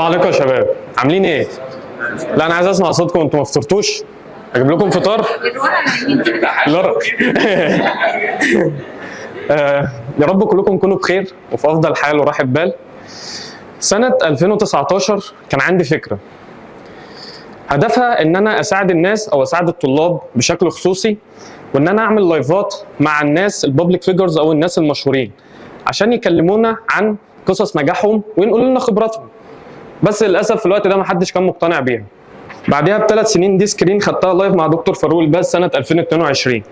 السلام عليكم يا شباب، عاملين ايه؟ لا انا عايز اسمع صوتكم، انتوا ما فطرتوش؟ اجيب لكم فطار؟ لا. يا رب كلكم تكونوا بخير وفي افضل حال وراحة بال. سنة 2019 كان عندي فكرة هدفها ان انا اساعد الناس او اساعد الطلاب بشكل خصوصي، وان انا اعمل لايفات مع الناس ال public figures او الناس المشهورين عشان يكلمونا عن قصص نجاحهم وينقلوا لنا خبراتهم. بس للاسف في الوقت ده ما حدش كان مقتنع بيها. بعدها ب3 سنين دي screen خدتها live مع دكتور فاروق الباز سنة 2022.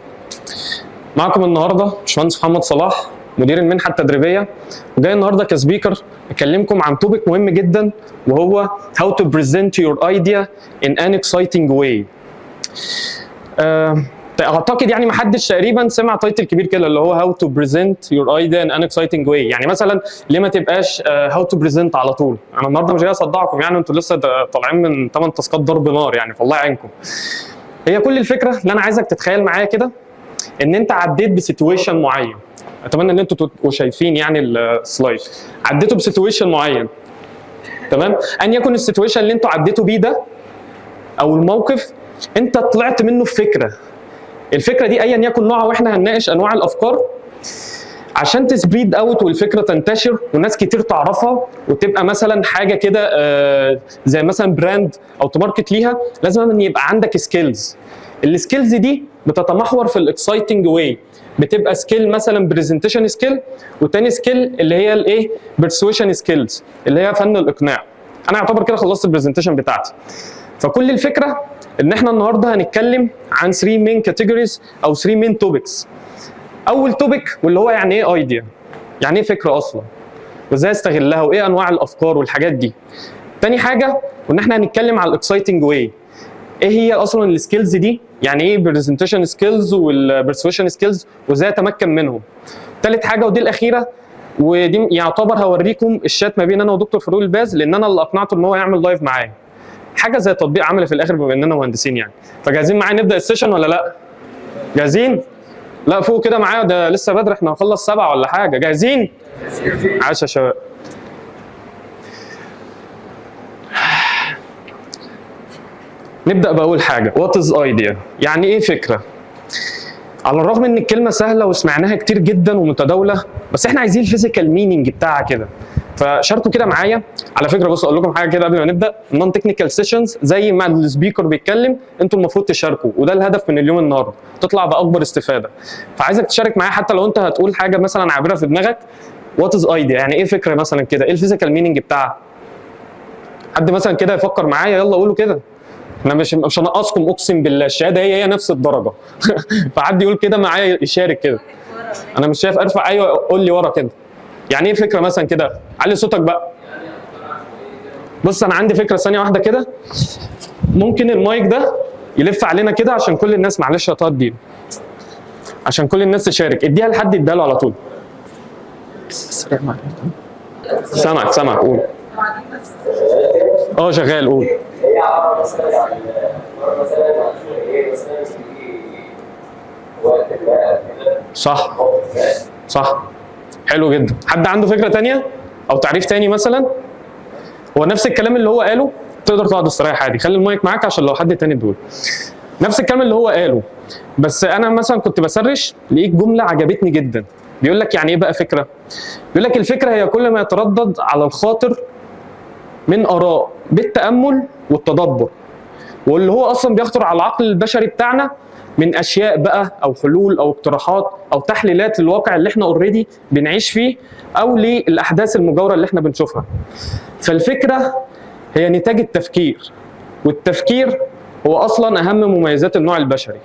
معكم النهارده باشمهندس محمد صلاح، مدير المنحة التدريبيه، وجاي النهارده ك speaker اكلمكم عن topic مهم جدا، وهو how to present your idea in an exciting way. اعتقد يعني ما حدش تقريبا سمع title كبير كده اللي هو how to present your idea in an exciting way. يعني مثلا ليه ما تبقاش how to present على طول؟ انا النهارده مش جاي اصدعكم، يعني انتوا لسه طالعين من 8 تاسكات ضرب نار، يعني فالله يعينكم. هي كل الفكرة اللي انا عايزك تتخيل معايا كده ان انت عديت ب situation معين. اتمنى ان انتوا تبقوا شايفين يعني ال slide. عديتوا ب situation معين، تمام؟ ان يكن ال situation اللي انتوا عديتوا بيه ده او الموقف، انت طلعت منه بفكره. الفكرة دي ايا يكن نوعها، واحنا هنناقش انواع الافكار، عشان ت spread out والفكرة تنتشر وناس كتير تعرفها وتبقى مثلا حاجة كده زي مثلا brand او ت market ليها، لازم ان يبقى عندك skills. ال skills دي بتتمحور في ال exciting way، بتبقى skill مثلا presentation skill، وتاني skill اللي هي الايه؟ persuasion skills، اللي هي فن الاقناع. انا اعتبر كده خلصت ال presentation بتاعتي. فكل الفكرة ان احنا النهارده هنتكلم عن 3 main categories او 3 main topics. اول topic واللي هو يعني ايه idea، يعني ايه فكرة اصلا، وازاي استغلها، وايه انواع الافكار والحاجات دي. تاني حاجة وان احنا هنتكلم على ال exciting way، ايه هي اصلا ال skills دي، يعني ايه presentation skills وال persuasion skills وازاي اتمكن منهم. تالت حاجة ودي الاخيره، ودي يعتبر هوريكم الشات ما بين انا ودكتور فاروق الباز، لان انا اللي اقنعته ان هو يعمل live معايا، حاجة زي تطبيق عملي في الاخر بما اننا مهندسين يعني. فجاهزين معايا نبدا ال session ولا لا؟ جاهزين؟ لا فوق كده معايا، ده لسه بدري، احنا هنخلص 7 ولا حاجه. جاهزين؟ عاش يا شباب. نبدا باول حاجه، what is idea؟ يعني ايه فكرة؟ على الرغم ان الكلمة سهلة وسمعناها كتير جدا ومتداوله، بس احنا عايزين ال physical meaning بتاعها كده، فشاركوا كده معايا. على فكرة بصوا اقول لكم حاجة كده قبل ما نبدا، ال non technical sessions زي ما ال speaker بيتكلم انتوا المفروض تشاركوا، وده الهدف من اليوم النهارده، تطلع باكبر استفاده. فعايزك تشارك معايا حتى لو انت هتقول حاجة مثلا عابرة في دماغك. what is idea؟ يعني ايه فكرة مثلا كده؟ ايه ال physical meaning بتاعها؟ حد مثلا كده يفكر معايا، يلا قولوا كده. احنا مش هنقصكم، اقسم بالله الشهادة هي هي نفس الدرجة. فحد يقول كده معايا، يشارك كده. انا مش شايف، ارفع. ايوه قول لي ورا كده، يعني ايه فكرة مثلا كده؟ علي صوتك بقى. بص انا عندي فكرة، ثانية واحدة كده، ممكن المايك ده يلف علينا كده عشان كل الناس، معلش يا طه اديله عشان كل الناس تشارك. اديها لحد يديها له على طول. سامعك سامعك، قول. اه شغال، قول. هي عبارة مثلا عن افكار مثلا عشوائية مثلا في وقت ما كده. صح. موقف ما. صح، حلو جدا. حد عنده فكرة تانية او تعريف تاني مثلا؟ هو نفس الكلام اللي هو قاله، تقدر تقعد استريح عادي، خلي المايك معاك عشان لو حد تاني دول. نفس الكلام اللي هو قاله، بس انا مثلا كنت ب search لقيت جملة عجبتني جدا. بيقول لك يعني ايه بقى فكرة؟ بيقول لك الفكرة هي كل ما يتردد على الخاطر من اراء بالتامل والتدبر، واللي هو اصلا بيخطر على العقل البشري بتاعنا من اشياء بقى او حلول او اقتراحات او تحليلات للواقع اللي احنا already بنعيش فيه او للاحداث المجاورة اللي احنا بنشوفها. فالفكرة هي نتاج التفكير، والتفكير هو اصلا اهم مميزات النوع البشري.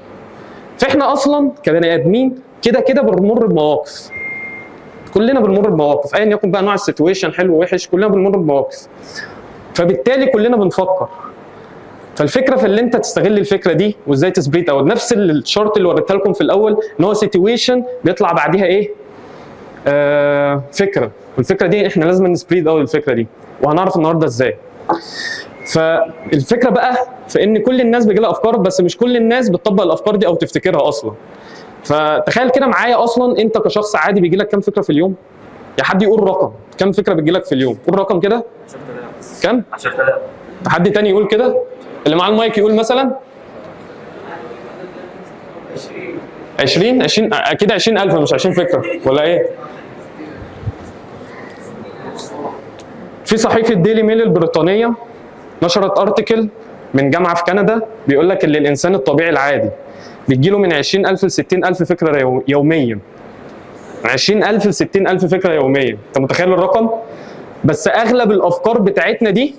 فاحنا اصلا كبني ادمين كده كده بنمر بمواقف، كلنا بنمر بمواقف ايا يكن بقى نوع ال situation، حلو وحش، كلنا بنمر بمواقف، فبالتالي كلنا بنفكر. فالفكرة في اللي انت تستغل الفكرة دي وازاي ت spread out. نفس ال chart اللي وريتها لكم في الاول، ان هو situation بيطلع بعديها ايه؟ فكره، والفكرة دي احنا لازم ن spread out الفكرة دي، وهنعرف النهارده ازاي. فالفكرة بقى في ان كل الناس بيجي لها افكار، بس مش كل الناس بتطبق الافكار دي او تفتكرها اصلا. فتخيل كده معايا، اصلا انت كشخص عادي بيجي لك كام فكرة في اليوم؟ يا حد يقول رقم، كام فكرة بتجي لك في اليوم؟ قول رقم كده. كام؟ 10000. حد تاني يقول كده؟ اللي معاه المايك يقول مثلا 20 20 اكيد 20000 مش 20 فكرة ولا ايه؟ في صحيفة ديلي ميل البريطانية نشرت article من جامعه في كندا بيقول لك ان الانسان الطبيعي العادي بيجيله من 20000 ل 60000 فكرة يوميا. 20000 ل 60000 فكرة يوميا، انت متخيل الرقم؟ بس اغلب الافكار بتاعتنا دي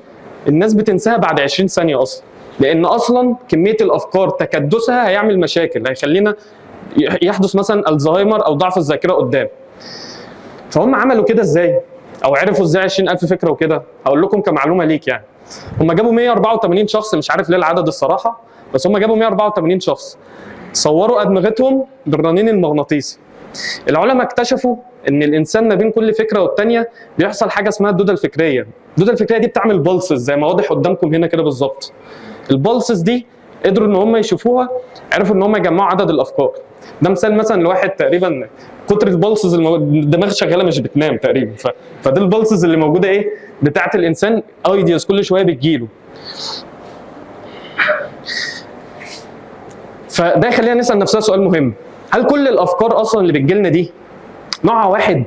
الناس بتنساها بعد 20 ثانية اصلا، لان اصلا كمية الافكار تكدسها هيعمل مشاكل، هيخلينا يحدث مثلا الزهايمر او ضعف الذاكرة قدام. فهم عملوا كده ازاي؟ او عرفوا ازاي 20000 فكرة وكده؟ هقول لكم كمعلومه ليك يعني. هم جابوا 184 شخص، مش عارف ليه العدد الصراحة، بس هم جابوا 184 شخص صوروا ادمغتهم بالرنين المغناطيسي. العلماء اكتشفوا ان الانسان ما بين كل فكرة والتانية بيحصل حاجة اسمها الدودة الفكرية. الدودة الفكرية دي بتعمل pulses زي ما واضح قدامكم هنا كده بالظبط. ال pulses دي قدروا ان هم يشوفوها، عرفوا ان هم يجمعوا عدد الافكار. ده مثال مثلا لواحد تقريبا كتر ال pulses الدماغ شغالة مش بتنام تقريبا، فده ال pulses اللي موجودة ايه بتاعه الانسان، ideas كل شوية بتجيله. فده يخلينا نسال نفسنا سؤال مهم، هل كل الافكار اصلا اللي بتجيلنا دي نوعها واحد؟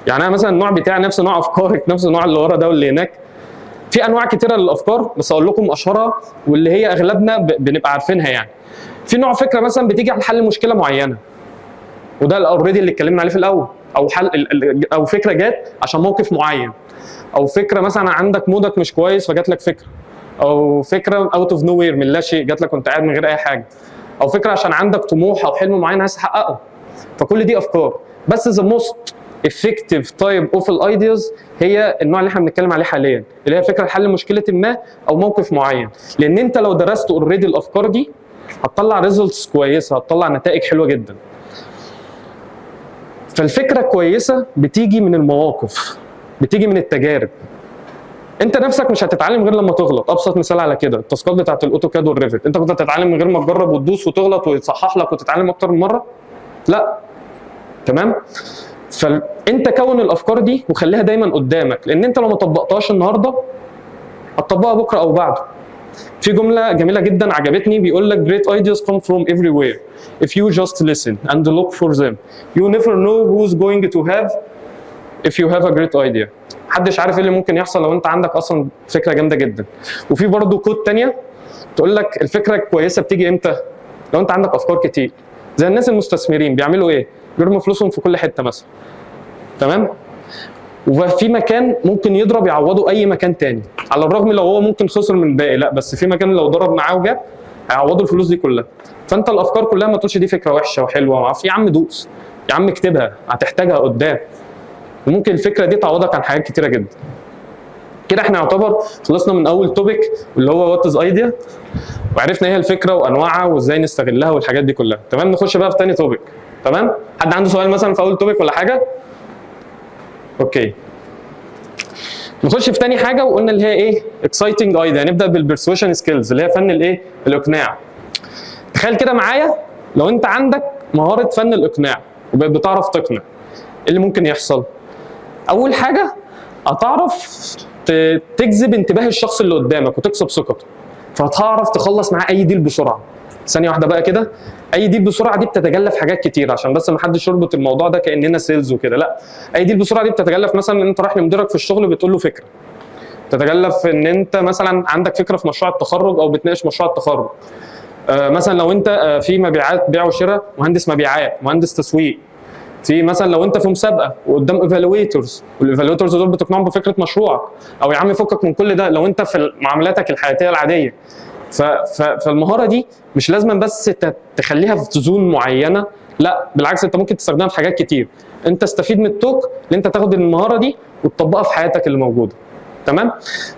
يعني انا مثلا النوع بتاعي نفس نوع افكارك، نفس النوع اللي ورا ده واللي هناك. في انواع كتيرة للافكار، بس اقول لكم اشهرها واللي هي اغلبنا بنبقى عارفينها يعني. في نوع فكرة مثلا بتيجي على حل مشكلة معينة، وده already اللي اتكلمنا عليه في الاول، او حل او فكرة جت عشان موقف معين، او فكرة مثلا عندك mood ك مش كويس فجات لك فكرة، او فكرة out of nowhere من لا شيء جات لك وانت قاعد من غير اي حاجة، او فكرة عشان عندك طموح او حلم معين عايز تحققه. فكل دي افكار، بس the most effective type of ideas هي النوع اللي احنا بنتكلم عليه حاليا، اللي هي فكرة لحل مشكلة ما او موقف معين. لان انت لو درست already الافكار دي هتطلع results كويسة، هتطلع نتائج حلوة جدا. فالفكرة كويسة بتيجي من المواقف، بتيجي من التجارب. انت نفسك مش هتتعلم غير لما تغلط. ابسط مثال على كده ال task ات بتاعت ال AutoCAD وال Revit، انت كنت هتتعلم من غير ما تجرب وتدوس وتغلط ويتصحح لك وتتعلم اكتر من مرة؟ لا. تمام؟ فانت كون الافكار دي وخليها دايما قدامك، لان انت لو ما طبقتهاش النهارده هتطبقها بكره او بعده. في جملة جميلة جدا عجبتني بيقول لك great ideas come from everywhere if you just listen and look for them you never know who's going to have if you have a great idea. محدش عارف ايه اللي ممكن يحصل لو انت عندك اصلا فكرة جامدة جدا. وفي برضه quote تانية تقول لك الفكرة الكويسة بتيجي امتى؟ لو انت عندك افكار كتير. زي الناس المستثمرين بيعملوا ايه؟ بيرموا فلوسهم في كل حتة مثلا. تمام؟ وفي مكان ممكن يضرب يعوضه اي مكان تاني، على الرغم لو هو ممكن خسر من الباقي، لا بس في مكان لو ضرب معاه وجاب هيعوضوا الفلوس دي كلها. فانت الافكار كلها ما تقولش دي فكرة وحشة وحلوه وما اعرفش، يا عم دوس، يا عم اكتبها، هتحتاجها قدام. وممكن الفكرة دي تعوضك عن حاجات كتيرة جدا. كده احنا يعتبر خلصنا من اول topic اللي هو what is idea، وعرفنا ايه الفكرة وانواعها وازاي نستغلها والحاجات دي كلها. تمام؟ نخش بقى في تاني topic. تمام؟ حد عنده سؤال مثلا في اول topic ولا حاجة؟ okay. نخش في تاني حاجة وقلنا اللي هي ايه؟ exciting idea. نبدا بال persuasion skills اللي هي فن الايه؟ الاقناع. تخيل كده معايا لو انت عندك مهارة فن الاقناع وبقيت بتعرف تقنع، ايه اللي ممكن يحصل؟ اول حاجة هتعرف تجذب انتباه الشخص اللي قدامك وتكسب ثقته، فهتعرف تخلص معاه اي deal بسرعة. ثانية واحدة بقى كده، اي deal بسرعة دي بتتجلى في حاجات كتير، عشان بس ما حدش يربط الموضوع ده كاننا sales وكده، لا، اي deal بسرعة دي بتتجلى في مثلا ان انت رايح لمديرك في الشغل بتقول له فكرة، بتتجلى في ان انت مثلا عندك فكرة في مشروع التخرج او بتناقش مشروع التخرج، مثلا لو انت في مبيعات، بيع وشراء، مهندس مبيعات، مهندس تسويق، في مثلا لو انت في مسابقة وقدام evaluators، وال evaluators دول بتقنعهم بفكره مشروعك، او يا عم فكك من كل ده لو انت في معاملاتك الحياتية العادية. فالمهاره دي مش لازم بس تخليها في zone معينة، لا بالعكس انت ممكن تستخدمها في حاجات كتير. انت استفيد من ال talk ان انت تاخد المهارة دي وتطبقها في حياتك اللي موجودة. تمام؟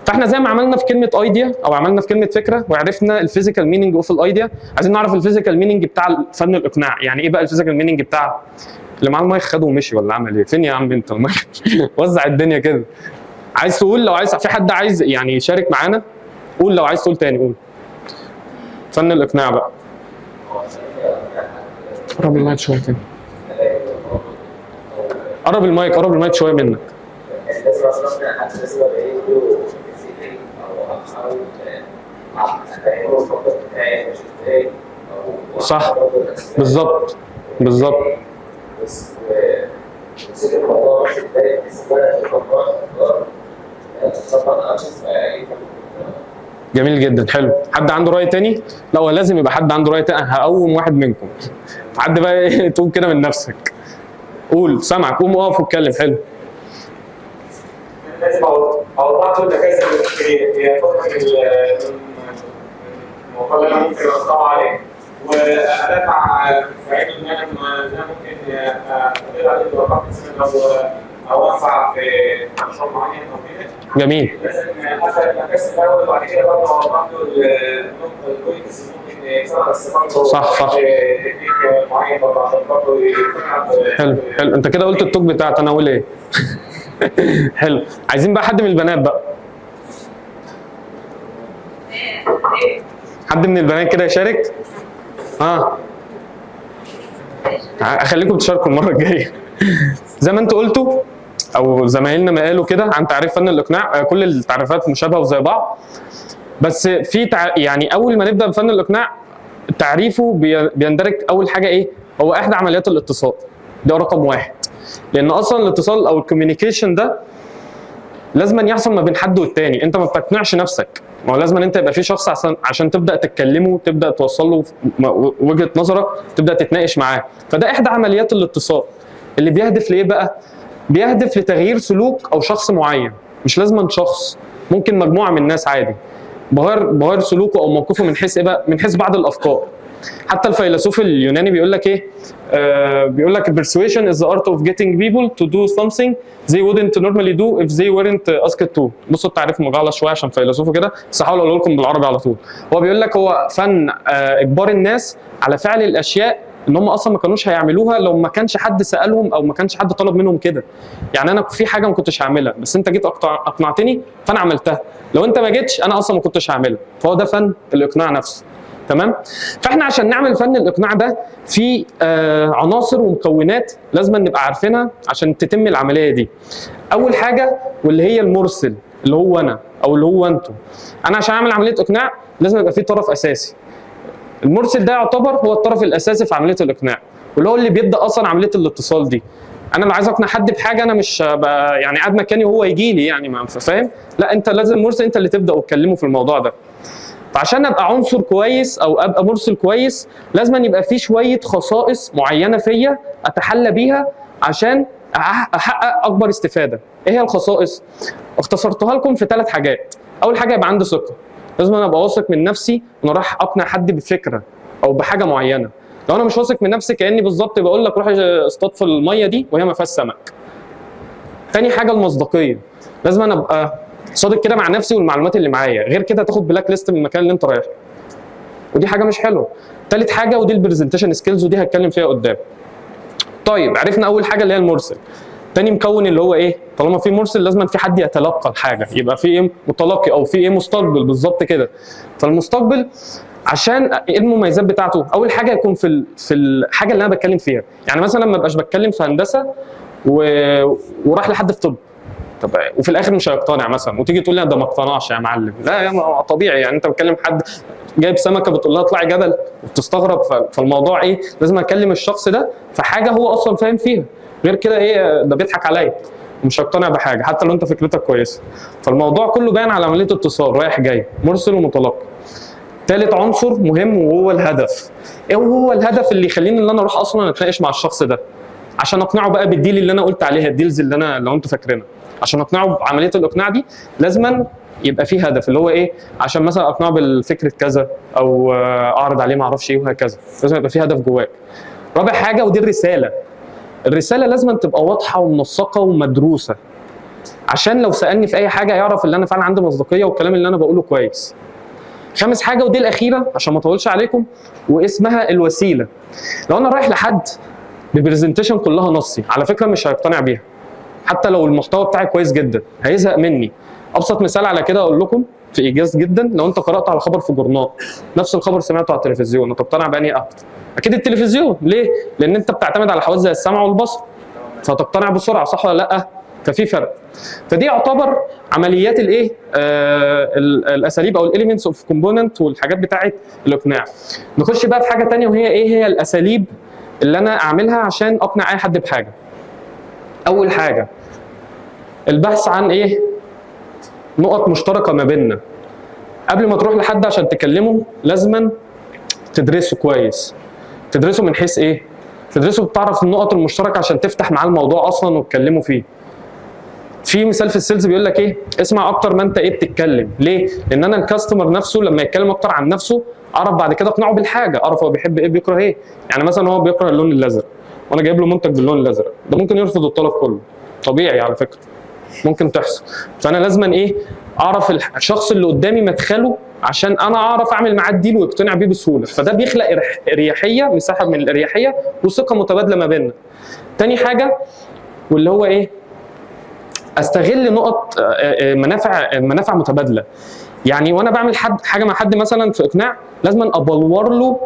فاحنا زي ما عملنا في كلمة idea او عملنا في كلمة فكرة وعرفنا ال physical meaning of ال idea، عايزين نعرف ال physical meaning بتاع فن الاقناع. يعني ايه بقى ال physical meaning بتاع اللي معاه المايك خده ومشي ولا عمل ايه؟ فين يا عم انت المايك؟ وزع الدنيا كده. عايز تقول؟ لو عايز في حد عايز يعني يشارك معانا قول، لو عايز تقول تاني قول. فن الاقناع بقى. قرب المايك شوية كده. قرب المايك، قرب المايك شوية منك. لازم اقنع حد، لازم ابقى له احاول افهمه الموقف بتاعي ماشي ازاي او صح. أعرفه الأسباب. بالظبط بالظبط. بس بس الموضوع ماشي ازاي، بحيث ان انا اتطبق اتطبق اشوف ايه. جميل جدا، حلو. حد عنده راي تاني؟ لا، هو لازم يبقى حد عنده راي تاني. أنا هقوم واحد منكم. حد بقى إيه، تقوم كده من نفسك، قول سامعك، قوم اقف واتكلم. حلو. لازم اوضح له المكاسب اللي ياخدها من الموضوع اللي انا ممكن اقطعه عليه، وادافع في عينه ان انا ممكن اقدر عليه درجات مثلا او انفع في مشروع معين او كده. جميل. لازم افهم المكاسب الاول وبعد كده برضه اوضح له النقطة ال points اللي ممكن يكسبها، بس برضه صح. تكنيك معين برضه عشان برضه يقتنع. حلو حلو، انت كده قلت ال talk بتاعتي، انا اقول ايه؟ حلو. عايزين بقى حد من البنات بقى، حد من البنات كده يشارك. ها اخليكم تشاركوا المرة الجاية. زي ما انتوا قلتوا او زمايلنا ما قالوا كده عن تعريف فن الاقناع، كل التعريفات مشابهة وزي بعض، بس في يعني اول ما نبدا بفن الاقناع تعريفه بيندرج اول حاجة ايه؟ هو احدى عمليات الاتصال، ده رقم واحد، لان اصلا الاتصال او ال communication ده لازم يحصل ما بين حد والتاني. انت ما بتقنعش نفسك، ما هو لازم انت يبقى في شخص عشان تبدا تتكلمه، تبدا توصل له وجهه نظرك، تبدا تتناقش معاه. فده احدى عمليات الاتصال اللي بيهدف لايه بقى؟ بيهدف لتغيير سلوك او شخص معين، مش لازم شخص، ممكن مجموعة من الناس عادي. بغير سلوكه او موقفه من حيث ايه بقى؟ من حيث بعض الافكار. حتى الفيلسوف اليوناني بيقول لك ايه؟ بيقول لك persuasion is the art of getting people to do something they wouldn't normally do if they weren't asked to. بصوا التعريف مجعلص شوية عشان فيلسوفه كده، بس هحاول اقول لكم بالعربي على طول. هو بيقول لك هو فن اجبار الناس على فعل الاشياء ان هم اصلا ما كانوش هيعملوها لو ما كانش حد سالهم او ما كانش حد طلب منهم كده. يعني انا في حاجة ما كنتش هعملها، بس انت جيت اقنعتني فانا عملتها، لو انت ما جيتش انا اصلا ما كنتش هعملها. فهو ده فن الاقناع نفسه. تمام؟ فاحنا عشان نعمل فن الاقناع ده في عناصر ومكونات لازم نبقى عارفينها عشان تتم العملية دي. اول حاجة واللي هي المرسل، اللي هو انا او اللي هو انتم. انا عشان اعمل عملية اقناع لازم يبقى في طرف اساسي. المرسل ده يعتبر هو الطرف الاساسي في عملية الاقناع، واللي هو اللي بيبدا اصلا عملية الاتصال دي. انا لو عايز اقنع حد بحاجة انا مش يعني قاعد مكاني وهو يجي لي، يعني ما فاهم؟ لا، انت لازم مرسل، انت اللي تبدا وتكلمه في الموضوع ده. فعشان ابقى عنصر كويس او ابقى مرسل كويس لازم يبقى في شوية خصائص معينة فيا اتحلى بيها عشان احقق اكبر استفاده. ايه هي الخصائص؟ اختصرتها لكم في 3 حاجات. اول حاجة يبقى عندي ثقة، لازم انا ابقى واثق من نفسي وانا رايح اقنع حد بفكره او بحاجة معينة. لو انا مش واثق من نفسي كاني بالظبط بقول لك روح اصطاد في المية دي وهي ما فيهاش سمك. تاني حاجة المصداقية، لازم انا ابقى صادق كده مع نفسي والمعلومات اللي معايا، غير كده تاخد black list من المكان اللي انت رايحة، ودي حاجة مش حلوة. تالت حاجة ودي ال presentation skills، ودي هتكلم فيها قدام. طيب عرفنا اول حاجة اللي هي المرسل. تاني مكون اللي هو ايه؟ طالما في مرسل لازم في حد يتلقى الحاجة، يبقى في ايه متلقي او في ايه مستقبل بالظبط كده. فالمستقبل عشان ايه المميزات بتاعته؟ اول حاجة يكون في الحاجة اللي انا بتكلم فيها، يعني مثلا ما ابقاش بتكلم في هندسة وراح لحد في طب، طب وفي الاخر مش هيقتنع مثلا، وتيجي تقول لي ده ما اقتنعش يا معلم. لا يا طبيعي، يعني انت بتكلم حد جايب سمكة بتقول لها اطلعي جبل وبتستغرب. فالموضوع ايه؟ لازم اكلم الشخص ده في حاجة هو اصلا فاهم فيها، غير كده ايه ده بيضحك عليا ومش هقتنع بحاجة حتى لو انت فكرتك كويسة. فالموضوع كله باين على عملية اتصال رايح جاي، مرسل ومتلقي. ثالث عنصر مهم وهو الهدف. ايه هو الهدف اللي يخليني ان انا اروح اصلا اتناقش مع الشخص ده؟ عشان اقنعه بقى بال deal اللي انا قلت عليها، ال deals اللي انا لو انتوا فاكرينها. عشان اقنعه بعملية الاقناع دي لازما يبقى في هدف، اللي هو ايه؟ عشان مثلا اقنعه بالفكرة كذا او اعرض عليه ما اعرفش ايه وهكذا، لازم يبقى في هدف جواك. رابع حاجة ودي الرسالة. الرسالة لازم تبقى واضحة ومنسقه ومدروسه، عشان لو سالني في اي حاجة يعرف ان انا فعلا عندي مصداقية والكلام اللي انا بقوله كويس. خامس حاجة ودي الاخيرة عشان ما اطولش عليكم، واسمها الوسيلة. لو انا رايح لحد ب presentation كلها نصي، على فكرة مش هيقتنع بيها حتى لو المحتوى بتاعي كويس جدا، هيزهق مني. ابسط مثال على كده اقول لكم في ايجاز جدا، لو انت قرات على خبر في جورنال نفس الخبر سمعته على التلفزيون، هتقتنع بأنهي اكتر؟ اكيد التلفزيون. ليه؟ لان انت بتعتمد على حواس زي السمع والبصر، فتقتنع بسرعة، صح ولا لا؟ ففي فرق. فدي يعتبر عمليات الايه، الاساليب او ال elements of component والحاجات بتاعه الاقناع. نخش بقى في حاجة تانية، وهي ايه هي الاساليب اللي انا اعملها عشان اقنع اي حد بحاجة. اول حاجة البحث عن ايه؟ نقط مشتركة ما بيننا. قبل ما تروح لحد عشان تكلمه لازما تدرسه كويس. تدرسه من حيث ايه؟ تدرسه بتعرف النقط المشتركة عشان تفتح معاه الموضوع اصلا وتكلمه فيه. في مثال في ال sales بيقول لك ايه؟ اسمع اكتر ما انت ايه بتتكلم. ليه؟ لان انا ال customer نفسه لما يتكلم اكتر عن نفسه اعرف بعد كده اقنعه بالحاجة، اعرف هو بيحب ايه بيكره ايه. يعني مثلا هو بيكره اللون الازرق وانا جايب له منتج باللون الازرق، ده ممكن يرفض الطلب كله، طبيعي على فكرة، ممكن تحصل. فانا لازما ايه؟ اعرف الشخص اللي قدامي مدخله عشان انا اعرف اعمل معاه ال deal ويقتنع بيه بسهولة. فده بيخلق اريحية، مساحة من الاريحيه وثقه متبادلة ما بيننا. تاني حاجة واللي هو ايه؟ استغل نقط منافع متبادلة. يعني وانا بعمل حاجة مع حد مثلا في اقناع، لازم ابلور له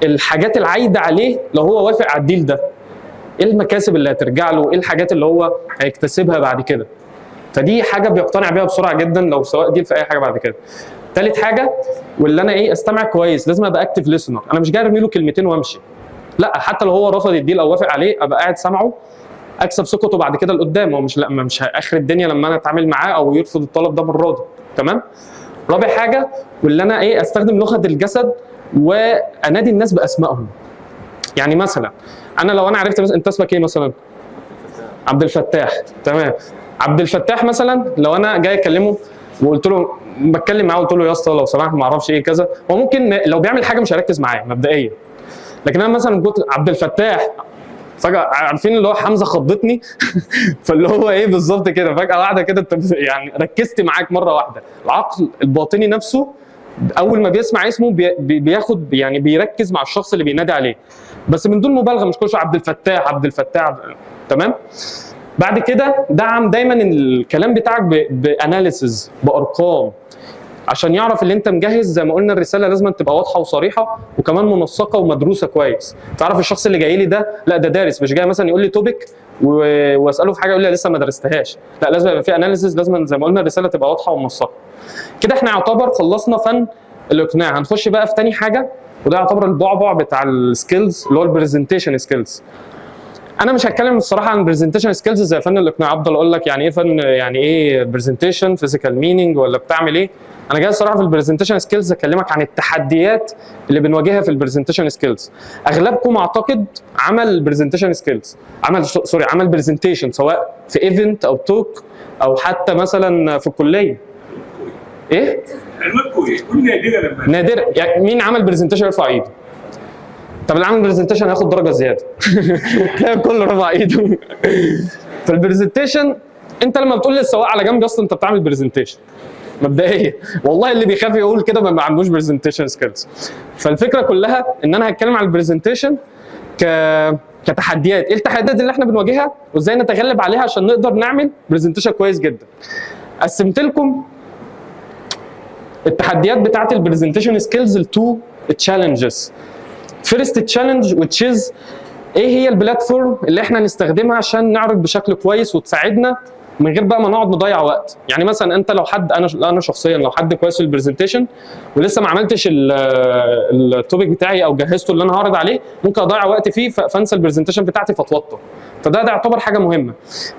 الحاجات العايده عليه لو هو وافق على ال deal ده. ايه المكاسب اللي هترجع له؟ ايه الحاجات اللي هو هيكتسبها بعد كده؟ فدي حاجة بيقتنع بيها بسرعة جدا لو سواء deal في اي حاجة بعد كده. تالت حاجة واللي انا ايه؟ استمع كويس، لازم ابقى active listener. انا مش جاي ارمي له كلمتين وامشي، لا، حتى لو هو رفض ال deal او وافق عليه ابقى قاعد سامعه، اكسب ثقته بعد كده لقدام. هو مش لا مش اخر الدنيا لما انا اتعامل معاه او يرفض الطلب ده المرة دي. تمام. رابع حاجة واللي انا ايه؟ استخدم لغة الجسد وانادي الناس باسمائهم. يعني مثلا انا لو انا عرفت مثلا انت اسمك ايه مثلا؟ عبد الفتاح. تمام. عبد الفتاح مثلا لو انا جاي اكلمه وقلت له، بتكلم معاه قلت له يا اسطى لو سمحت ما اعرفش ايه كذا، هو ممكن لو بيعمل حاجة مش هيركز معايا مبدئيا. لكن انا مثلا قلت عبد الفتاح، فجاة عارفين اللي هو حمزة خضتني فاللي هو ايه بالظبط كده، فجاة واحدة كده انت يعني ركزت معاك مرة واحدة. العقل الباطني نفسه اول ما بيسمع اسمه بياخد يعني بيركز مع الشخص اللي بينادي عليه، بس من دون مبالغه، مش كل شوية عبد الفتاح عبد الفتاح. تمام. بعد كده دعم دايما الكلام بتاعك ب analysis، بارقام، عشان يعرف اللي انت مجهز. زي ما قلنا الرسالة لازم تبقى واضحة وصريحة وكمان منسقة ومدروسه كويس. تعرف الشخص اللي جاي لي ده لا ده دارس، مش جاي مثلا يقول لي topic واساله في حاجة يقول لي لسه ما درستهاش. لا، لازم يبقى في analysis، لازم زي ما قلنا الرسالة تبقى واضحة ومنسقه. كده احنا يعتبر خلصنا فن الاقناع. هنخش بقى في تاني حاجة، وده يعتبر البعبع بتاع ال skills اللي هو ال presentation skills. انا مش هتكلم الصراحة عن presentation skills زي فن الاقناع، افضل اقول لك يعني ايه فن، يعني ايه presentation، physical meaning، ولا بتعمل ايه. انا جاي الصراحة في ال presentation skills اكلمك عن التحديات اللي بنواجهها في ال presentation skills. اغلبكم اعتقد عمل presentation skills، عمل sorry عمل presentation سواء في event او talk او حتى مثلا في الكلية. ايه؟ علمكم ايه؟ كل نادرا لما نادر. يعني مين عمل presentation يرفع ايده؟ طب اللي عمل presentation هياخد درجه زيادة. تلاقي كله رفع ايده. فال presentation انت لما بتقول للسواق على جنب اصلا انت بتعمل presentation مبدئيا. والله اللي بيخاف يقول كده ما عندوش presentation skills. فالفكرة كلها ان انا هتكلم على ال presentation كتحديات، ايه التحديات اللي احنا بنواجهها وازاي نتغلب عليها عشان نقدر نعمل presentation كويس جدا. قسمت لكم التحديات بتاعت ال presentation skills ل two challenges. first challenge which is ايه هي ال platform اللي احنا نستخدمها عشان نعرض بشكل كويس وتساعدنا من غير بقى ما نقعد نضيع وقت. يعني مثلا انت لو حد، انا شخصيا لو حد كويس في ال presentation ولسه ما عملتش ال topic بتاعي او جهزته اللي انا هعرض عليه، ممكن اضيع وقت فيه فانسى ال presentation بتاعتي فاتوتر. فده يعتبر حاجة مهمة.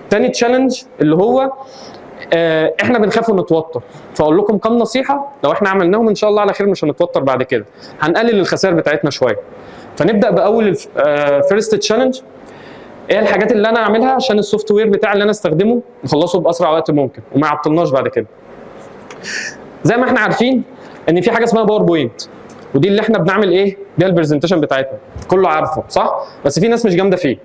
تاني challenge اللي هو احنا بنخاف ونتوتر، فاقول لكم كم نصيحة لو احنا عملناهم ان شاء الله على خير مش هنتوتر بعد كده، هنقلل الخسائر بتاعتنا شوية. فنبدا باول first challenge، ايه الحاجات اللي انا اعملها عشان ال software بتاعي اللي انا استخدمه نخلصه باسرع وقت ممكن وما يعطلناش بعد كده. زي ما احنا عارفين ان في حاجة اسمها PowerPoint، ودي اللي احنا بنعمل ايه بيها ال presentation بتاعتنا، كله عارفه صح؟ بس في ناس مش جامدة فيه،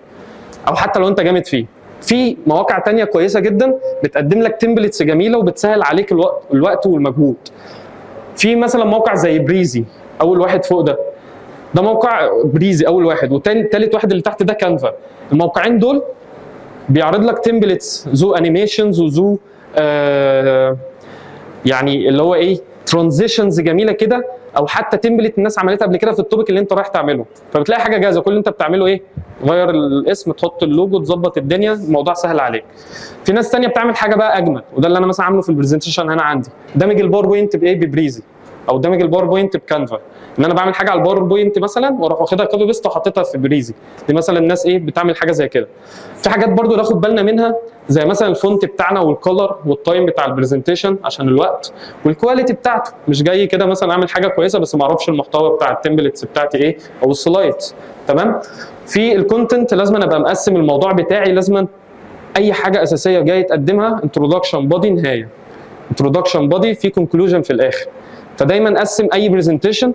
او حتى لو انت جامد فيه في مواقع تانية كويسة جدا بتقدم لك templates جميلة وبتسهل عليك الوقت والمجهود. في مثلا موقع زي Prezi، اول واحد فوق ده، ده موقع Prezi اول واحد، وتاني تالت واحد اللي تحت ده Canva. الموقعين دول بيعرض لك templates ذو animations وذو يعني اللي هو ايه، تحس transitions جميلة كده، او حتى template الناس عملتها قبل كده في ال topic اللي انت رايح تعمله، فبتلاقي حاجة جاهزه. كل اللي انت بتعمله ايه؟ غير الاسم، تحط اللوجو، تظبط الدنيا، الموضوع سهل عليك. في ناس تانية بتعمل حاجة بقى اجمل، وده اللي انا مثلا عامله في ال presentation هنا عندي، دامج ال PowerPoint بايه؟ ب Prezi، او دامج ال PowerPoint ب Canva، ان انا بعمل حاجة على ال PowerPoint مثلا واروح واخدها copy paste وحاططها في Prezi. دي مثلا الناس ايه بتعمل حاجة زي كده. في حاجات برضو ناخد بالنا منها، زي مثلا ال font بتاعنا وال color وال time بتاع ال presentation عشان الوقت، وال quality بتاعته. مش جاي كده مثلا اعمل حاجة كويسة بس ما اعرفش المحتوى بتاع ال templates بتاعتي ايه او ال slides. تمام؟ في ال content لازم أنا ابقى مقسم الموضوع بتاعي، لازم اي حاجة اساسية جاي تقدمها، introduction، body، نهايه، introduction، body، في conclusion في الاخر. فدايما قسم اي presentation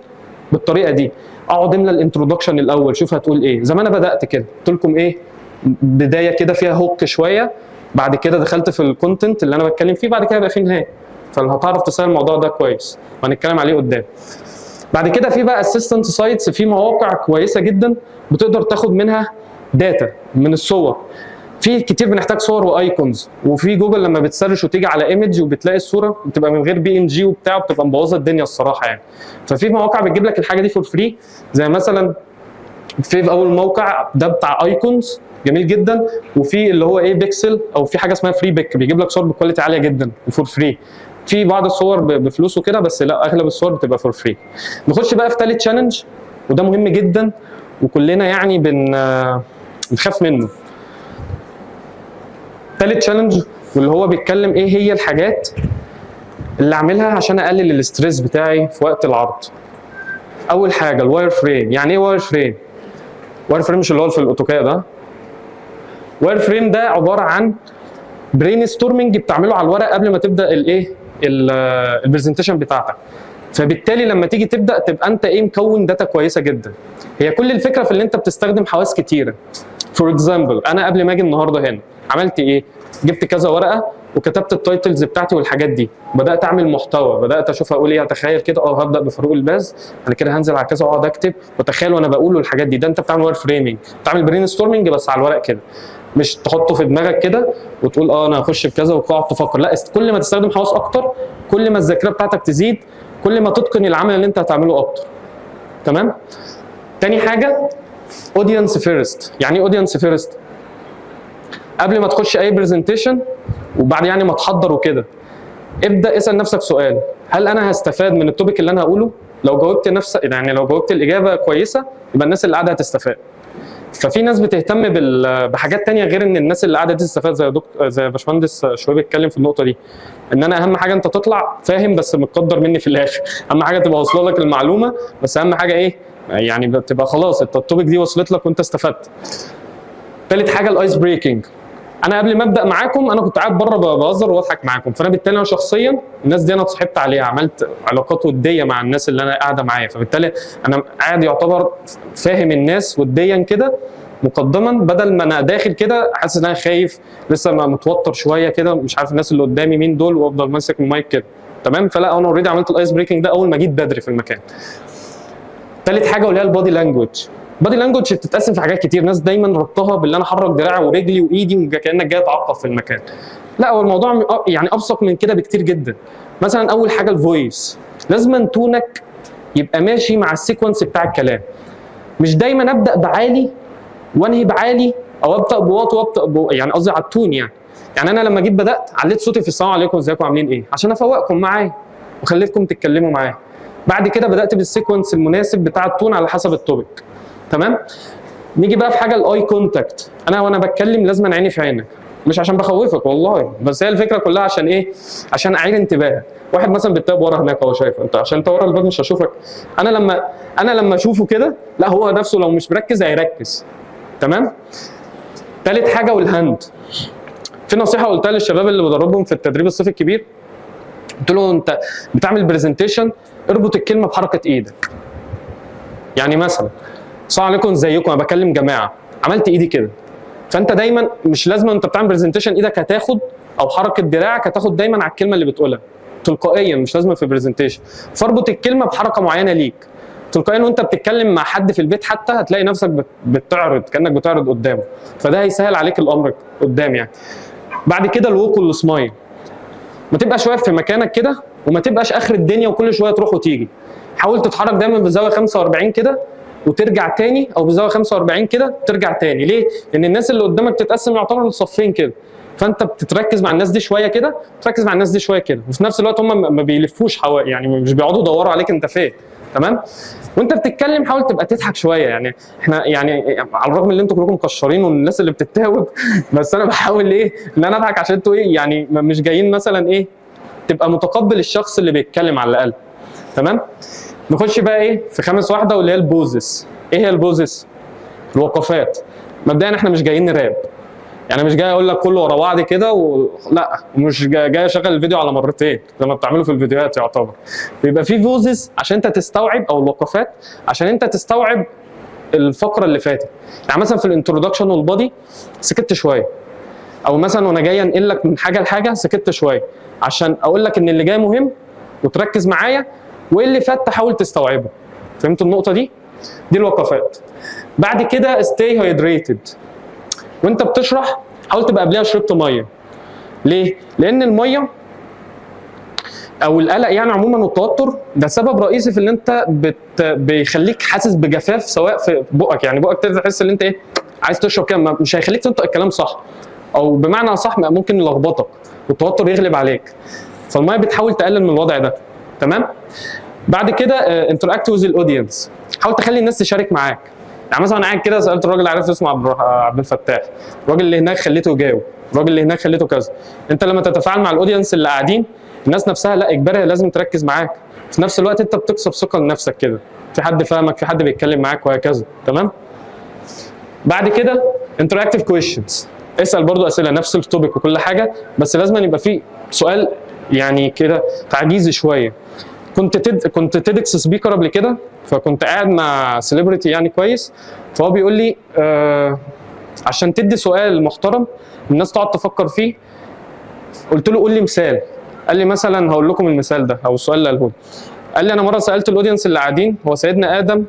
بالطريقة دي. اقعد املى ال introduction الاول، شوف هتقول ايه. زي ما انا بدات كده قلت لكم ايه، بداية كده فيها hook شويه، بعد كده دخلت في ال content اللي انا بتكلم فيه، بعد كده يبقى في نهايه. فهتعرف تسهل الموضوع ده كويس، وهنتكلم عليه قدام. بعد كده في بقى assistant sites، في مواقع كويسة جدا بتقدر تاخد منها data من الصور. في كتير بنحتاج صور و icons، وفي جوجل لما بت search وتيجي على image وبتلاقي الصورة بتبقى من غير PNG وبتاع، بتبقى مبوظه الدنيا الصراحة يعني. ففي مواقع بتجيب لك الحاجة دي for free، زي مثلا في اول موقع ده بتاع icons جميل جدا، وفي اللي هو ايه بيكسل، او في حاجة اسمها Freepik بيجيب لك صور ب quality عالية جدا و for free. في بعض الصور بفلوس وكده، بس لا، اغلب الصور بتبقى for free. نخش بقى في ثالث challenge، وده مهم جدا وكلنا يعني بنخاف منه. ثالث challenge واللي هو بيتكلم ايه هي الحاجات اللي اعملها عشان اقلل ال stress بتاعي في وقت العرض. اول حاجة ال wireframe. يعني ايه wireframe؟ wireframe مش اللي هو في ال AutoCAD ده. wireframe ده عبارة عن brainstorming بتعمله على الورق قبل ما تبدا الايه ال presentation بتاعتك. فبالتالي لما تيجي تبدا تبقى انت ايه مكون data كويسة جدا. هي كل الفكرة في ان انت بتستخدم حواس كتيرة. for example، انا قبل ما اجي النهارده هنا عملت ايه؟ جبت كذا ورقة وكتبت ال titles بتاعتي والحاجات دي، بدات اعمل محتوى، بدات اشوف اقول ايه، اتخيل كده هبدا بفاروق الباز، انا كده هنزل على كذا، واقعد اكتب واتخيل وانا بقول الحاجات دي. ده انت بتعمل wireframing، بتعمل brainstorming بس على الورق كده، مش تحطه في دماغك كده وتقول انا هخش بكذا وتقعد تفكر. لا، كل ما تستخدم حواس اكتر كل ما الذاكرة بتاعتك تزيد، كل ما تتقن العمل اللي انت هتعمله اكتر. تمام؟ تاني حاجة audience first. يعني ايه audience first؟ قبل ما تخش اي presentation وبعد يعني ما تحضر وكده، ابدا اسال نفسك سؤال: هل انا هستفاد من ال topic اللي انا هقوله؟ لو جاوبت نفسك، يعني لو جاوبت الاجابة كويسه، يبقى الناس اللي قاعدة هتستفاد. ففي ناس بتهتم بحاجات تانية غير ان الناس اللي قاعدة دي تستفاد، زي دكتور، زي باشمهندس شوية بيتكلم في النقطة دي، ان انا اهم حاجة انت تطلع فاهم بس متقدر مني في الاخر، اهم حاجة تبقى واصله لك المعلومه، بس اهم حاجة ايه يعني بتبقى خلاص انت ال topic دي وصلت لك وانت استفدت. ثالث حاجة ال ice breaking. انا قبل ما ابدا معاكم انا كنت قاعد بره بهزر واضحك معاكم، فانا بالتالي انا شخصيا الناس دي انا اتصاحبت عليها، عملت علاقات وديه مع الناس اللي انا قاعدة معايا، فبالتالي انا قاعد يعتبر فاهم الناس وديا كده مقدما، بدل ما انا داخل كده حاسس ان انا خايف، لسه ما متوتر شوية كده، مش عارف الناس اللي قدامي مين دول، وافضل ماسك المايك كده. تمام؟ فلا، انا already عملت ال ice breaking ده اول ما جيت بدري في المكان. ثالث حاجة واللي هي ال body language. body language بتتقسم في حاجات كتير، ناس دايما ربطها باللي انا احرك دراعي ورجلي وايدي وكانك جاي تعقب في المكان. لا، هو الموضوع يعني ابسط من كده بكتير جدا. مثلا اول حاجة ال voice، لازم tone ك يبقى ماشي مع ال sequence بتاع الكلام. مش دايما ابدا بعالي وانهي بعالي، او ابدا بواطي وابدا يعني قصدي على ال tone يعني. يعني انا لما جيت بدات عليت صوتي في السلام عليكم ازيكم عاملين ايه، عشان افوقكم معايا وخليتكم تتكلموا معايا. بعد كده بدات بال sequence المناسب بتاع ال tone على حسب ال topic. تمام؟ نيجي بقى في حاجة ال eye contact. انا وانا بتكلم لازم عيني في عينك، مش عشان بخوفك والله، بس هي الفكرة كلها عشان ايه؟ عشان اعير انتباهك. واحد مثلا بال tab ورا هناك هو شايفه، انت عشان انت ورا الباب مش هشوفك. انا لما اشوفه كده، لا، هو نفسه لو مش مركز هيركز. تمام؟ ثالث حاجة وال hand. في نصيحة قلتها للشباب اللي بدربهم في التدريب الصيفي الكبير، قلت له انت بتعمل presentation اربط الكلمة بحركة ايدك. يعني مثلا السلام عليكم ازيكم، انا بكلم جماعه، عملت ايدي كده. فانت دايما مش لازم انت بتعمل presentation ايدك هتاخد او حركة دراعك هتاخد دايما على الكلمة اللي بتقولها تلقائيا، مش لازم في presentation. فاربط الكلمة بحركة معينة ليك تلقائيا، وانت بتتكلم مع حد في البيت حتى هتلاقي نفسك بتعرض كانك بتعرض قدامه، فده هيسهل عليك الامر قدام يعني. بعد كده ال walk وال smile. ما تبقاش واقف في مكانك كده ومش عارف تعمل ايه. وما تبقاش اخر الدنيا وكل شوية تروح وتيجي. حاول تتحرك دايما بزاوية 45 كده وترجع تاني، او بزاوية 45 كده ترجع تاني. ليه؟ لان الناس اللي قدامك بتتقسم يعتبر لصفين كده، فانت بتتركز مع الناس دي شوية كده، تركز مع الناس دي شوية كده، وفي نفس الوقت هم ما بيلفوش حوالي، يعني مش بيقعدوا يدوروا عليك انت فين. تمام؟ وانت بتتكلم حاول تبقى تضحك شوية، يعني احنا يعني على الرغم ان انتوا كلكم مكشرين والناس اللي بتتاوب، بس انا بحاول ايه ان انا اضحك عشان انتوا ايه يعني مش جايين مثلا ايه، تبقى متقبل الشخص اللي بيتكلم على الاقل. تمام؟ نخش بقى ايه في خامس واحدة واللي هي ال pauses. ايه هي ال pauses؟ الوقفات. مبدئيا احنا مش جايين نراب، يعني مش جاي اقول لك كله ورا بعض كده لا، مش جاي اشغل الفيديو على مرتين زي ما بتعملوا في الفيديوهات. يعتبر بيبقى في pauses عشان انت تستوعب، او الوقفات عشان انت تستوعب الفقرة اللي فاتت. يعني مثلا في ال introduction وال body سكت شوية، او مثلا وانا جاي انقل لك من حاجة لحاجة سكت شوية عشان اقول لك ان اللي جاي مهم وتركز معايا، وايه اللي فات تحاول تستوعبه. فهمت النقطة دي؟ دي الوقفات. بعد كده stay hydrated. وانت بتشرح حاول تبقى قبلها شربت مية. ليه؟ لان المية او القلق يعني عموما والتوتر ده سبب رئيسي في ان انت بيخليك حاسس بجفاف سواء في بقك، يعني بقك تبدا تحس ان انت ايه عايز تشرب كده، مش هيخليك تنطق الكلام صح، او بمعنى صح ممكن يلخبطك والتوتر يغلب عليك. فالميه بتحاول تقلل من الوضع ده. تمام؟ بعد كده interact with ال audience، حاول تخلي الناس تشارك معاك. يعني مثلا انا قاعد كده سالت الراجل، عرفت اسمه عبد الفتاح، الراجل اللي هناك خليته يجاوب، الراجل اللي هناك خليته كذا. انت لما تتفاعل مع ال audience اللي قاعدين، الناس نفسها لا اجباري لازم تركز معاك. في نفس الوقت انت بتكسب ثقة لنفسك كده، في حد فاهمك، في حد بيتكلم معاك وهكذا. تمام؟ بعد كده interactive questions، اسال برضو اسئلة نفس ال topic وكل حاجة، بس لازم يبقى في سؤال يعني كده تعجيزي شوية. كنت TEDx speaker قبل كده، فكنت قاعد مع celebrity يعني كويس، فهو بيقول لي عشان تدي سؤال محترم الناس تقعد تفكر فيه. قلت له قول لي مثال. قال لي مثلا هقول لكم المثال ده او السؤال اللي قاله لي. قال لي انا مرة سالت ال audience اللي قاعدين، هو سيدنا ادم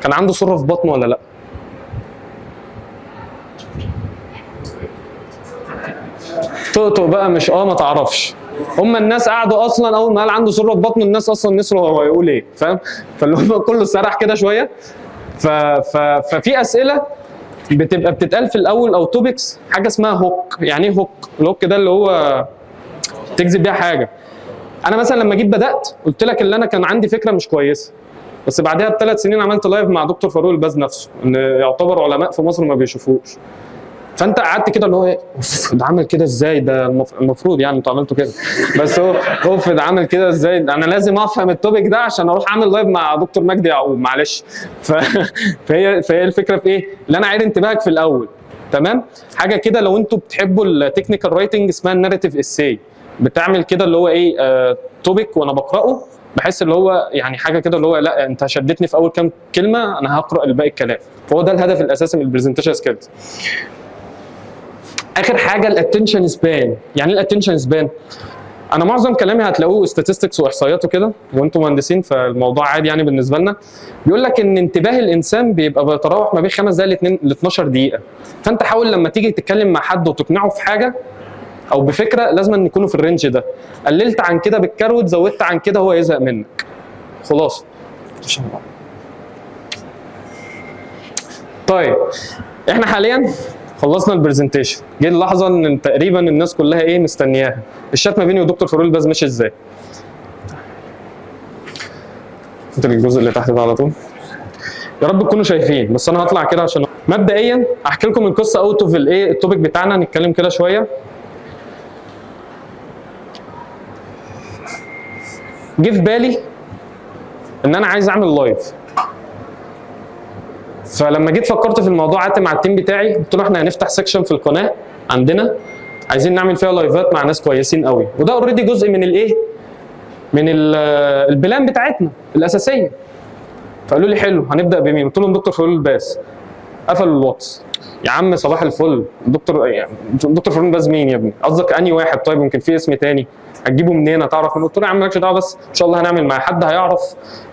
كان عنده سره في بطنه ولا لا؟ تقطق بقى مش ما تعرفش. هم الناس قعدوا اصلا اول ما قال عنده سره في بطنه الناس اصلا نسوا هو هيقول ايه، فاهم؟ فاللي هم كله سرح كده شوية. ففي اسئلة بتبقى بتتقال في الاول او topics، حاجة اسمها hook. يعني ايه hook؟ ال hook ده اللي هو تجذب بيها حاجة. انا مثلا لما جيت بدات قلت لك اللي انا كان عندي فكرة مش كويسة، بس بعدها ب3 سنين عملت live مع دكتور فاروق الباز نفسه، ان يعتبر علماء في مصر ما بيشوفوش. فانت قعدت كده اللي هو ايه، اوف ده عمل كده ازاي، ده المفروض يعني انتوا عملتوا كده، بس هو اوف ده عمل كده ازاي، انا لازم افهم ال topic ده عشان اروح اعمل live مع دكتور مجدي يعقوب، معلش. فهي الفكرة في ايه؟ اللي انا عايز انتباهك في الاول. تمام؟ حاجة كده لو انتوا بتحبوا ال technical writing اسمها ال narrative essay، بتعمل كده اللي هو ايه topic وانا بقراه بحس اللي هو يعني حاجة كده اللي هو لا انت شدتني في اول كام كلمة انا هقرا الباقي الكلام. فهو ده الهدف الاساسي من ال presentation skills. اخر حاجة ال attention span. يعني ايه ال attention span؟ انا معظم كلامي هتلاقوه statistics واحصائيات وكده، وانتم مهندسين فالموضوع عادي يعني بالنسبة لنا. بيقول لك ان انتباه الانسان بيبقى بيتراوح ما بين 5 دقائق ل 12 دقيقة. فانت حاول لما تيجي تتكلم مع حد وتقنعه في حاجة او بفكره لازم أن يكونوا في ال range ده. قللت عن كده بالكروت، زودت عن كده هو يزهق منك. خلاص. طيب احنا حاليا خلصنا ال presentation، جه اللحظة ان تقريبا الناس كلها ايه مستنياها. الشات ما بيني ودكتور فاروق الباز ماشي ازاي؟ انت الجزء اللي تحت ده على طول. يا رب تكونوا شايفين، بس انا هطلع كده عشان مبدئيا احكي لكم القصة out of الايه ال topic بتاعنا، نتكلم كده شوية. جه في بالي ان انا عايز اعمل live. فلما جيت فكرت في الموضوع قعدت مع ال team بتاعي قلت له احنا هنفتح section في القناة عندنا عايزين نعمل فيها لايفات مع ناس كويسين قوي، وده already جزء من الايه؟ من ال plan بتاعتنا الاساسية. فقالوا لي حلو هنبدا بمين؟ قلت لهم دكتور فاروق الباز. قفلوا الواتس. يا عم صباح الفل، دكتور يعني دكتور فاروق الباز مين يا ابني؟ قصدك انهي واحد؟ طيب يمكن في اسم تاني، هتجيبه منين؟ هتعرف منين؟ قلت له يا عم مالكش دعوه، بس ان شاء الله هنعمل مع حد هيعرف.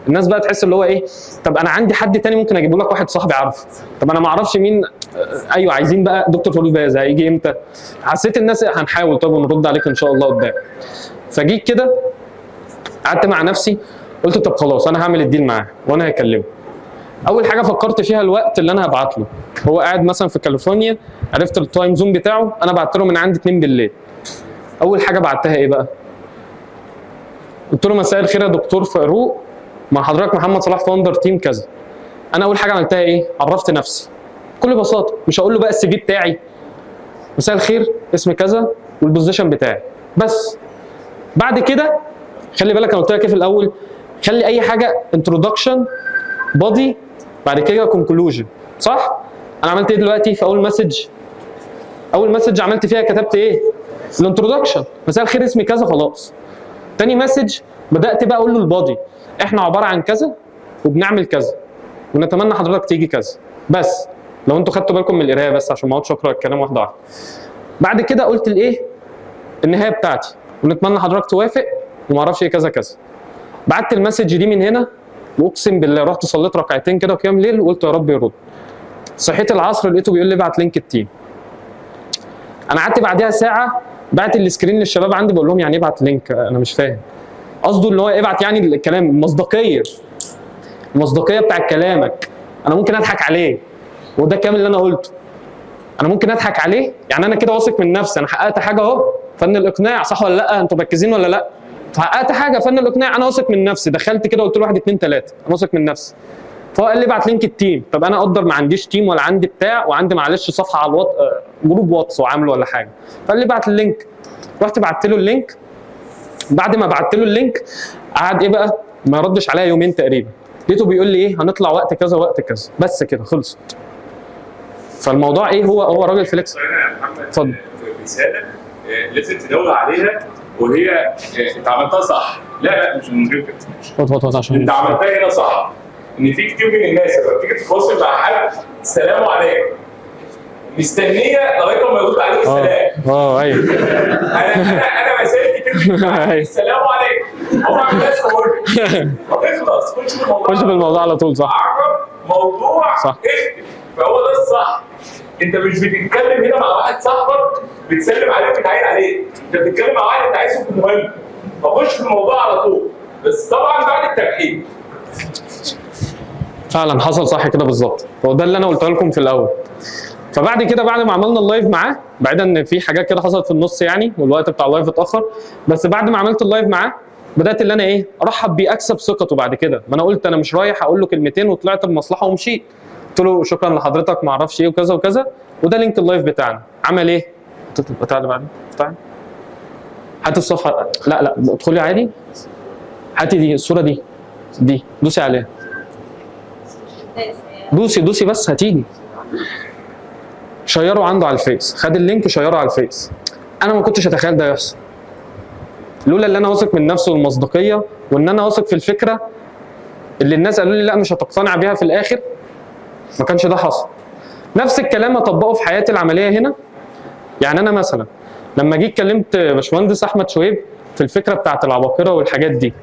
الناس بقى تحس اللي هو ايه، طب انا عندي حد تاني ممكن اجيبه لك، واحد صاحبي عارفه، طب انا ما اعرفش مين، ايوه عايزين بقى دكتور فاروق الباز هيجي امتى؟ حسيت الناس هنحاول طب ونرد عليك ان شاء الله قدام. فجيت كده قعدت مع نفسي قلت طب خلاص انا هعمل ال deal معاه وانا هكلمه. اول حاجة فكرت فيها الوقت اللي انا هبعت له، هو قاعد مثلا في كاليفورنيا، عرفت ال time zone بتاعه، انا بعت له من عندي 2 بالليل. اول حاجة بعتها ايه بقى؟ قلت له مساء الخير يا دكتور فاروق، مع حضرتك محمد صلاح founder team كذا. انا اول حاجة عملتها ايه؟ عرفت نفسي بكل بساطة، مش هقول له بقى ال CV بتاعي، مساء الخير اسم كذا وال position بتاعي بس. بعد كده خلي بالك انا قلت لك ايه في الاول، خلي اي حاجة introduction body بعد كده conclusion، صح؟ انا عملت ايه دلوقتي في اول message؟ اول message عملت فيها كتبت ايه؟ ال introduction، مساء الخير اسمي كذا، خلاص. تاني message بدات بقى اقول له ال body، احنا عبارة عن كذا وبنعمل كذا ونتمنى حضرتك تيجي كذا. بس لو انتوا خدتوا بالكم من القراية بس عشان ما اقعدش اقرا الكلام واحدة واحدة. بعد كده قلت الايه؟ النهاية بتاعتي، ونتمنى حضرتك توافق وما اعرفش ايه كذا كذا. بعت ال message دي من هنا، واقسم بالله رحت صليت ركعتين كده وقيام ليل وقلت يا رب يرد. صحيت العصر لقيته بيقول لي ابعت link ال team. انا قعدت بعديها ساعة بعت ال screen للشباب عندي بقول لهم يعني ايه ابعت link؟ انا مش فاهم. قصده اللي هو ابعت يعني الكلام، المصداقية. المصداقية بتاع كلامك. انا ممكن اضحك عليه. وده الكلام اللي انا قلته. انا ممكن اضحك عليه، يعني انا كده واثق من نفسي، انا حققت حاجة اهو، فن الاقناع، صح ولا لا؟ انتوا مركزين ولا لا؟ حققت حاجة فن الاقناع، انا واثق من نفسي، دخلت كده قلت له 1 2 3، انا واثق من نفسي. فهو قال لي ابعت link ال team، طب انا اقدر ما عنديش team ولا عندي بتاع، وعندي معلش صفحة على الوات group واتس وعامله ولا حاجة. فقال لي ابعت ال link، رحت بعت له ال link. بعد ما بعت له ال link قعد ايه بقى؟ ما ردش عليا يومين تقريبا. لقيته بيقول لي ايه؟ هنطلع وقت كذا وقت كذا، بس كده خلصت. فالموضوع ايه؟ هو راجل flex. يا محمد اتفضل. في رسالة لازم تدور عليها، وهي انت عملتها صح. لا لا مش من غير كده. اتفضل اتفضل عشان انت عملتها هنا صح. ان في كتير من الناس لما بتيجي تتواصل مع حد السلام عليكم، مستنيه لغاية ما يرد عليك السلام. ايوه انا مسائل كتير السلام عليكم، هو ما عملهاش forward. اخلص، خش في الموضوع، خش في الموضوع على طول، صح. عرف موضوع، صح. اختم. فهو ده الصح. انت مش بتتكلم هنا مع واحد صاحبك بتسلم عليه وبتعاين عليه، انت بتتكلم مع واحد انت عايزه في المهم، فخش في الموضوع على طول، بس طبعا بعد الترحيب. فعلا حصل صح كده بالظبط، هو ده اللي انا قلته لكم في الاول. فبعد كده بعد ما عملنا ال live معاه، بعيدا ان في حاجات كده حصلت في النص يعني والوقت بتاع ال live اتاخر، بس بعد ما عملت ال live معاه بدات اللي انا ايه؟ ارحب بيه، اكسب ثقته. بعد كده ما انا قلت انا مش رايح اقول له كلمتين وطلعت بمصلحة ومشيت. قلت له شكرا لحضرتك ما اعرفش ايه وكذا وكذا، وده link ال live بتاعنا. عمل ايه؟ بتاع اللي بعده، بتاع هات الصفحة، لا لا ادخلي عادي، هاتي دي الصورة دي، دي دوسي عليها، دوسي دوسي بس هتيجي. شيره عنده على الفيس، خد ال link شيره على الفيس. انا ما كنتش اتخيل ده يحصل لولا اللي انا واثق من نفسي والمصداقيه، وان انا واثق في الفكرة اللي الناس قالوا لي لا مش هتقتنع بيها في الاخر، ما كانش ده حصل. نفس الكلام اطبقه في حياتي العملية هنا. يعني انا مثلا لما جيت كلمت باشمهندس احمد شويب في الفكرة بتاعت العباقرة والحاجات دي،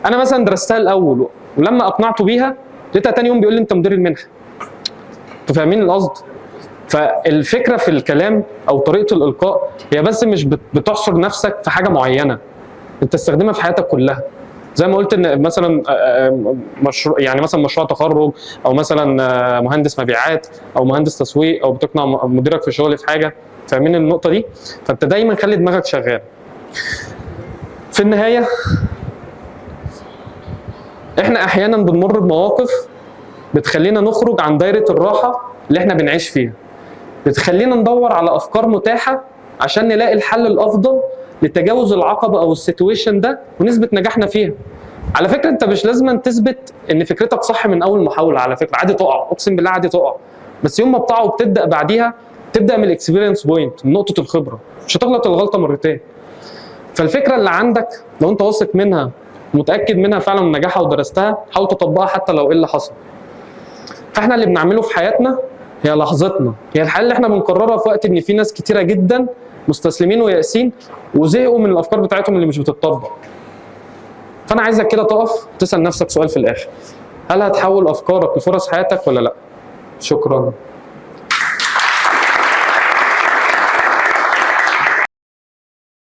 انا مثلا درستها الاول، ولما اقنعته بيها لقيتها تاني يوم بيقول لي انت مدير المنحة. انتوا فاهمين القصد؟ فالفكرة في الكلام او طريقه الالقاء هي بس مش بتحصر نفسك في حاجة معينة، انت تستخدمها في حياتك كلها. زي ما قلت ان مثلا مشروع، يعني مثلا مشروع تخرج، او مثلا مهندس مبيعات، او مهندس تسويق، او بتقنع مديرك في الشغل في حاجة. فاهمين النقطة دي؟ فانت دايما خلي دماغك شغالة. في النهاية احنا احيانا بنمر بمواقف بتخلينا نخرج عن دايرة الراحة اللي احنا بنعيش فيها، بتخلينا ندور على افكار متاحة عشان نلاقي الحل الافضل لتجاوز العقبة او ال situation ده ونثبت نجاحنا فيها. على فكرة انت مش لازم تثبت ان فكرتك صح من اول محاولة، على فكرة عادي تقع، اقسم بالله عادي تقع، بس يوم ما بتقع وبتبدا بعديها تبدا من ال experience point، من نقطة الخبرة، مش هتغلط الغلطة مرتين. فالفكرة اللي عندك لو انت واثق منها متاكد منها فعلا من نجاحها ودرستها، حاول تطبقها حتى لو ايه اللي حصل. فاحنا اللي بنعمله في حياتنا هي لحظتنا، هي الحياة اللي احنا بنقررها في وقت ان في ناس كتيرة جدا مستسلمين ويائسين وزهقوا من الافكار بتاعتهم اللي مش بتطبق. فانا عايزك كده تقف تسال نفسك سؤال في الاخر، هل هتحول افكارك لفرص حياتك ولا لا؟ شكرا.